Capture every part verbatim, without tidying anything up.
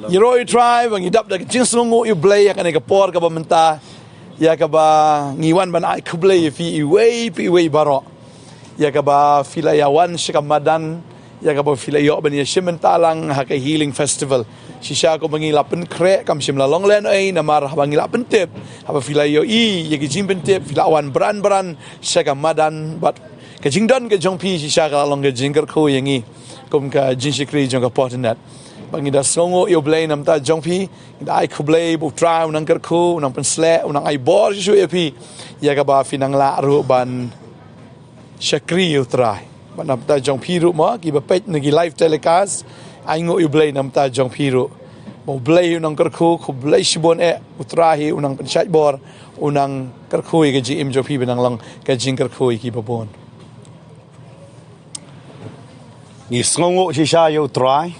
Ïaroh ïa u Trai ba ngi dap da ka jingsngewnguh ïa u Blei ha kane ka por kaba mynta, ïa kaba ngi wan ban ai khublei ïa phi iwei pa iwei baroh, ïa kaba phi la ïa wan sha ka madan, ïa kaba phi la ïoh ban ïa shim bynta lang ha ka Healing Festival. Shisha kumba ngi la pynkhreh kam shym la long lehnohei, namar haba ngi la pyntip, haba phi la ïohi ïa ki jingpyntip, phi la wan bran bran sha ka madan, bad ka jingdon ka jong phi shisha ka la long ka jingkyrkhu ïa ngi kum ka jingshakri jong ka Portland. Ba ngi da sngewnguh ïa u Blei namar ta jong phi, ngi da ai khublei ba u Trai u nang kyrkhu, u nang pynsleh, u nang ai bor shuh shuh ïa phi, ïa kaba phi nang lah ruh ban shakri ïa u Trai. Bad namar ta jong phi ruh mo, kiba peit na ki live telecast, ainguh ïa u Blei namar ta jong phi ruh. Ba u Blei u nang kyrkhu, khublei shibun eh, u Trai hi u nang pynshait bor, u nang kyrkhu ïa ka jingim jong phi ba nang long ka jingkyrkhu ïa kiba bun. Ngi sngewnguh shisha ïa u Trai.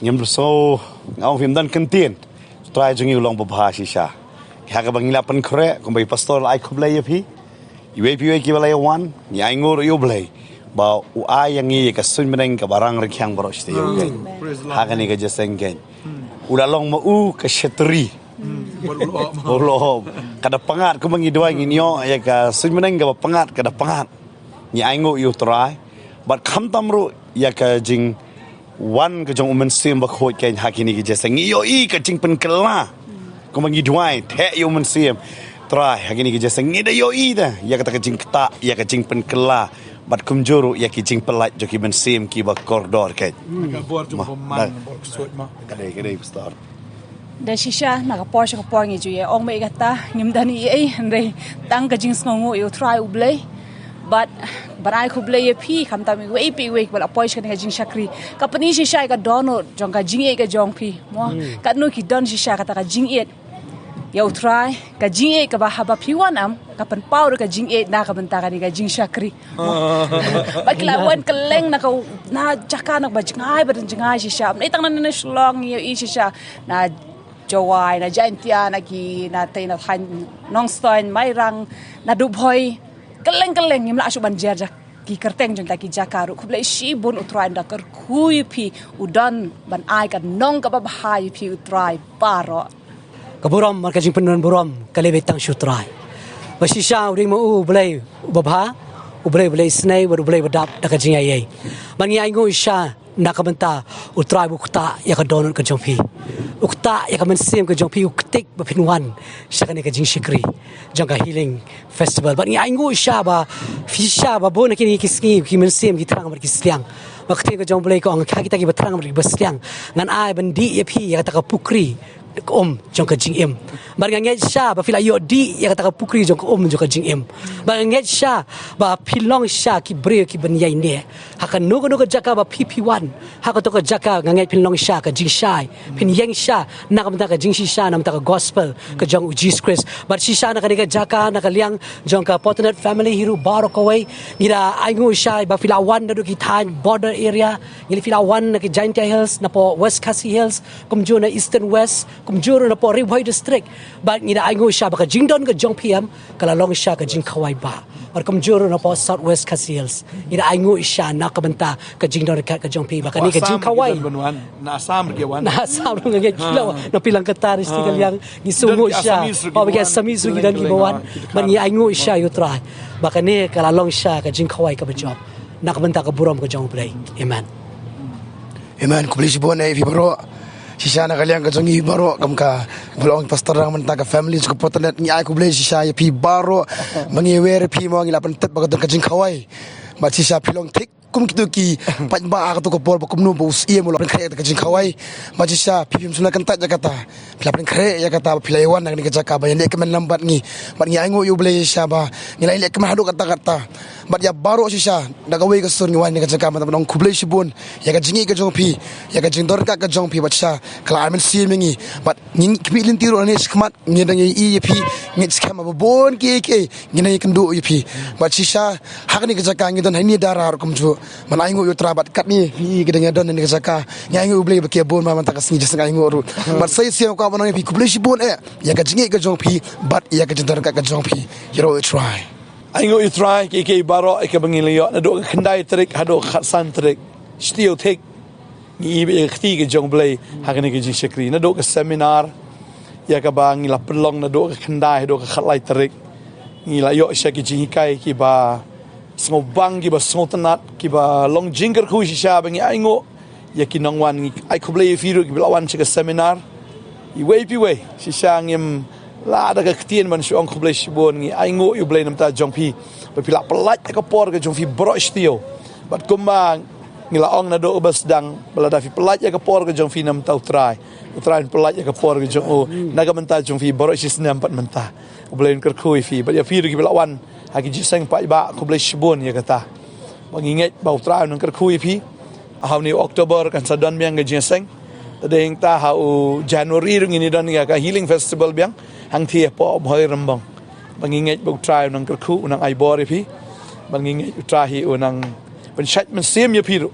Ngim sngew, nga ong phim don kyntien. U Trai jong ngi u long babha shisha. Ha kaba ngi la pynkhreh, kumba i pastor la ai khublei ïa phi, iwei pa iwei kiba la ïa wan, ngi ainguh ruh ïa u Blei ba u ai ïa ngi ïa ka suiñ bneng kaba rang rkhiang baroh shi taïew keiñ. Ha kane ka jingïaseng keiñ, u la long ma u ka shatri. Ba u la om. Ka da pyngngad, kumba ngi duwai ngin ïoh ïa ka suiñ bneng kaba pyngngad, ka da pyngngad. Ngi ainguh ïa u Trai. Bad khamtam ruh ïa ka jingwan ka jong u Mynsiem Bakhuid keiñ ha kine ki jingïaseng. Ngi ïohi ka jingpynkylla. Kumba ngi duwai, theh ïa u Mynsiem. Trai, ha kine ki jingïaseng ngi da ïohi da ïa kata ka jingktah, ïa ka jingpynkylla. Bad kumjuh ruh ïa ki jingpyllait jong ki mynsiem kiba kordor keiñ. Ka bor jong u bymman, bor ksuid ma. Ka dei, ka dei, pastor. Da shisha, na ka por sha ka por ngi ju ïa ong ma i kata, ngim don ei ei, hynrei tang ka jingsngewnguh ïa u Trai u Blei. Bad ban ai khublei ïa phi, khamtam iwei pa iwei ba la poi sha kane ka jingshakri. Ka pyni shisha ïa ka dohnud jong ka jingïeit ka jong phi. Mo, katno ki don shisha kata ka jingïeit ïa u Trai, ka jingïeit kaba haba phi wan em, ka pynpaw ruh ka jingïeit na ka bynta kane ka jingshakri. Ba ki la wan kylleng na ka, na jaka na ba jngai, ba dang jngai shisha. Em, tang na, na Shillong ïa i shisha. Na Jowai, na Jaintia, na ki, na tei, na thaiñ Nongstoiñ, Mairang, na Dubhoi. Kylleng kylleng ngim lah shuh ban jer jaka, ki kyrteng jong kita ki jaka ruh. Khublei shibun, u Trai u da kyrkhu ïa phi, u don ban ai ka nong kaba bha ïa phi u Trai baroh. Ka burom, mar ka jingpynburom, ka leh beit tang sha u Trai. Ba shisha u dei ma u, u Blei uba bha, u Blei uba leh isynei, bad u Blei uba dap da ka jingïaid. Bad ngi ainguh shisha na ka bynta u Trai ba u ktah ïa ka dohnud ka jong phi. U ktah ïa ka mynsiem ka jong phi, u ktik ba phin wan sha kane ka jingshakri jong ka Healing Festival. Bad ngi ainguh shisha ba, shisha ba bun na kine ki sngi ki mynsiem ki thrang bad ki sliang. Ba ka ktien ka jong u Blei ka ong, ha kita kiba thrang bad kiba sliang ngan ai ban dih ïa phi ïa kata ka pukri ka um jong ka jingim. Bad nga ngeit shisha ba phi la ïoh dih ïa kata ka pukri jong ka um jong ka jingim. Bad nga ngeit shisha ba phi long shisha ki briew ki ban ïaineh ha kano kano ka jaka ba phi phi wan. Ha kato ka jaka nga ngeit phin long shisha ka jingshai, phin ïeng shisha na ka bynta ka jingshisha na ka bynta ka gospel ka jong u Jesus Christ. Bad shisha na kane ka jaka, na ka liang jong ka Portland family hi ruh baroh kawei, ngi da ainguh shisha ba phi la wan naduh ki thaiñ border area, ngi la, phi la wan na ki Jaintia Hills, napoh West Khasi Hills, kumjuh na Eastern West, kumjuh ruh napoh Ri Bhoi District. Bad ngi da ainguh shisha ba ka jingdon ka jong phi em ka la long shisha ka jingkhawai ba. Bad kumjuh ruh napoh South West Khasi Hills, ngi da ainguh shisha na ka bynta ka jingdon ryngkat ka jong phi. Ba kane ka jingkhawai. Na Assam ruh ki wan. Na Assam ruh nga ngeit ki la wan. Na phi lang kata ruh shi ka liang, ngi sngewnguh shisha. Ba ki Assamese ruh ki don kiba wan. Bad ngi ainguh shisha ïa u Trai ba kane ka la long shisha ka jingkhawai kaba jop na ka bynta ka burom ka jong u Blei. Amen. Amen. Khublei shibun ïa phi baroh. Shisha na ka liang ka jong ngi baroh, kum ka ba long pastor, na ka bynta ka family jong ka Portland, ngi ai khublei shisha ïa phi baroh. Ba ngi wer ïa phi mo, ngi la pyntip ba ka don ka jingkhawai. Bad shisha phi long thik kum kito ki paidbah ha kato ka por ba kumno ba u Syiem u la pynkhreh ïa ka jingkhawai. Bad shisha phi phim shym la kyntait ïa kata. Phi la pynkhreh ïa kata ba phi la ïa wan na kane ka jaka ban ïalehkmen lang bad ngi. Bad ngi ainguh ïa u Blei shisha ba ngi la ïalehkmen haduh katta katta. Bad ïa baroh shisha da kawei ka sur ngi wan ha kane ka jaka ban ong khublei shibun ïa ka jingïeit ka jong phi, ïa ka jingdon ryngkat ka jong phi. Bad shisha ka la ai mynsiem ïa ngi. Bad ngi khmih lynti ruh hangne shakhmat ngi dang ïa ïohi ïa phi, ngi skhem ba bun kiei kiei ngi dang ïakynduh ïa phi. Bad shisha ha kane ka jaka ngi don hangne dara ruh kumjuh. Ban ainguh ïa u Trai bad katne phi ki dang ïadon hangne ka jaka. Ngi ainguh ïa u Blei ba ki ïa bun ba mynta ka sngi jingïaseng ainguh ruh. Bad sa shisien nga kwah ban ong ïa phi khublei shibun eh ïa ka jingïeit ka jong phi bad ïa ka jingdon ryngkat ka jong phi. Ïaroh ïa u Trai. Ainguh ïa u Trai kiei kiei baroh ïa kaba ngi la ïoh naduh ka khyndai tarik haduh ka khatsan tarik. Shi taïew thik. Ngi ïa ka kti ka jong U Blei ha kane ka jingshakri. Naduh ka seminar ïa kaba ngi la pynlong naduh ka khyndai haduh ka khatlai tarik, ngi la ïoh sha ki jinghikai kiba sngewbang, kiba sngewtynnat, kiba long jingkyrkhu shisha ba ngi ainguh ïa ki nongwan. Ngi ai khublei ïa phi ruh kiba la wan sha ka seminar. Iwei pa iwei shisha ngim lah da ka ktien ban shu ong khublei shibun. Ngi ainguh ïa U Blei namar jong phi ba phi la pyllait ïa ka por ka jong phi baroh shi taïew. Bad kumba ngi la ong naduh ba sdang, ba lada phi pyllait ïa ka por ka jong phi namar U Trai, U Trai un pyllait ïa ka por ka jong u na ka bynta jong phi baroh shi snem pat mynta. U Blei un kyrkhu ïa phi bad ïa phi ruh kiba la wan ha ki jingïaseng paidbah, khublei shibun ïa kata. Ba ngi ngeit ba U Trai un kyrkhu ïa phi. Ha une u October kan sa don biang ka jingïaseng. Te dei hangta ha u January ruh ngin ïa don ïa ka Healing Festival biang hangthie hapoh Bhoirymbong. Ba ngi ngeit ba U Trai un kyrkhu, un ai bor ïa phi. Ba ngi ngeit U Trai hi un pynshait mynsiem ïa phi ruh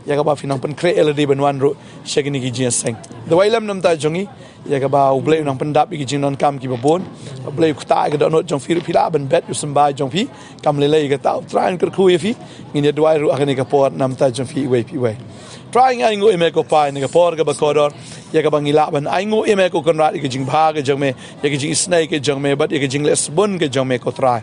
ïa kaba phi nang pynkhreh ïa lade ban wan ruh sha kine ki jingïaseng. Duwai lem namar jong ngi ïa kaba U Blei un pyndap ïa ki jingdonkam kiba bun. U Blei u ktah ïa ka dohnud jong phi ruh, phi lah ban bet ïa u symbai jong phi. Kam lei lei ïa kata, U Trai un kyrkhu ïa phi. Ngin ïa duwai ruh ha kane ka por namar jong phi iwei pa iwei. Trai, ngi ainguh ïa me ko Pa ïa kane ka por kaba kordor, ïa kaba ngi lah ban ainguh ïa me ko Kynrad ïa ka jingbha ka jong me, ïa ka jingisynei ka jong me bad ïa ka jingleh sbun ka jong me ko Trai.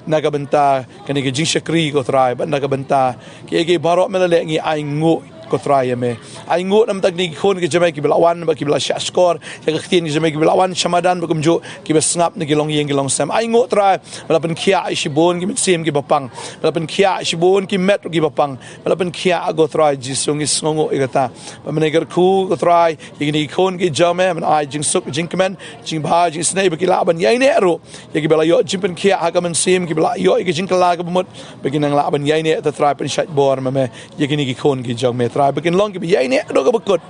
Na ka bynta kane ka jingshakri ko Trai, bad na ka bynta kiei kiei baroh me la leh, ngi ainguh ko Trai ïa me. Ainguh namar kine ki khun ki jong me kiba la wan bad kiba la shah shkor ïa ka ktien, ki jong me kiba la wan sha madan bad kumjuh kiba sngap na ki longïing ki longsem. Ainguh Trai, me la pynkhiah shibun ki mynsiem kiba pang, me la pynkhiah shibun ki met kiba pang, me la pynkhiah ko Trai Jisu. Ngi sngewnguh ïa kata. Ba men kyrkhu ko Trai ïa kine ki khun ki jong me, men ai jingsuk jingkmen, jingbha jingisynei ba ki lah ban ïaineh ruh ïa kiba la ïoh jingpynkhiah ha ka mynsiem, kiba la ïoh ïa ka jingkylla kaba mut, ba kin nang lah ban ïaineh. Te Trai, pynshait bor ma me ïa kine ki khun ki jong me Trai, ba kin long kiba ïaineh haduh kaba kut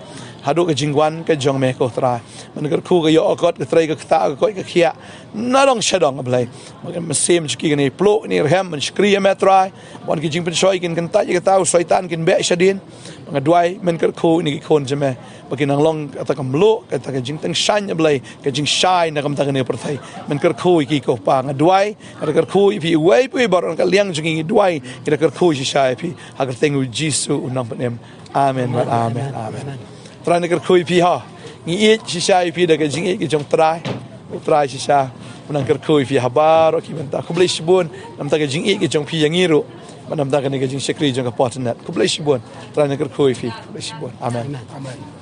haduh ka jingwan ka jong me ko Trai. Men kyrkhu ka ïoh ka kot, ka trei ka ktah, ka koit ka khiah, nadong shadong A Blei. Ba kin mynsiem jong ki kan ïa pluh, kan ïa rhem ban shakri ïa me Trai. Wan ki jingpynshoi kin kyntait ïa kata, u Soitan kin beh shadien. Ba nga duwai, men kyrkhu ïa kine ki khun jong me ba kin nang long kata ka mluh, kata ka jingtyngshaiñ A Blei, ka jingshai na ka bynta kane ka pyrthei. Men kyrkhu ïa ki ko Pa. Nga duwai, nga da kyrkhu ïa phi iwei pa iwei baroh na ka liang jong ngi, ngi duwai, ngi da kyrkhu shisha ïa phi ha ka kyrteng u Jisu u Nongpynim. Amen. Amen. Amen. Amen. Trai un kyrkhu ïa phi ha. Ngi ïeit shisha ïa phi da ka jingïeit ka jong Trai. U Trai shisha un nang kyrkhu ïa phi ha baroh ki bynta. Khublei shibun namar ka jingïeit ka jong phi ïa ngi ruh, namar kane ka jingshakri jong ka Potternet. Khublei shibun. Trai un kyrkhu ïa phi. Khublei shibun. Amen. Amen.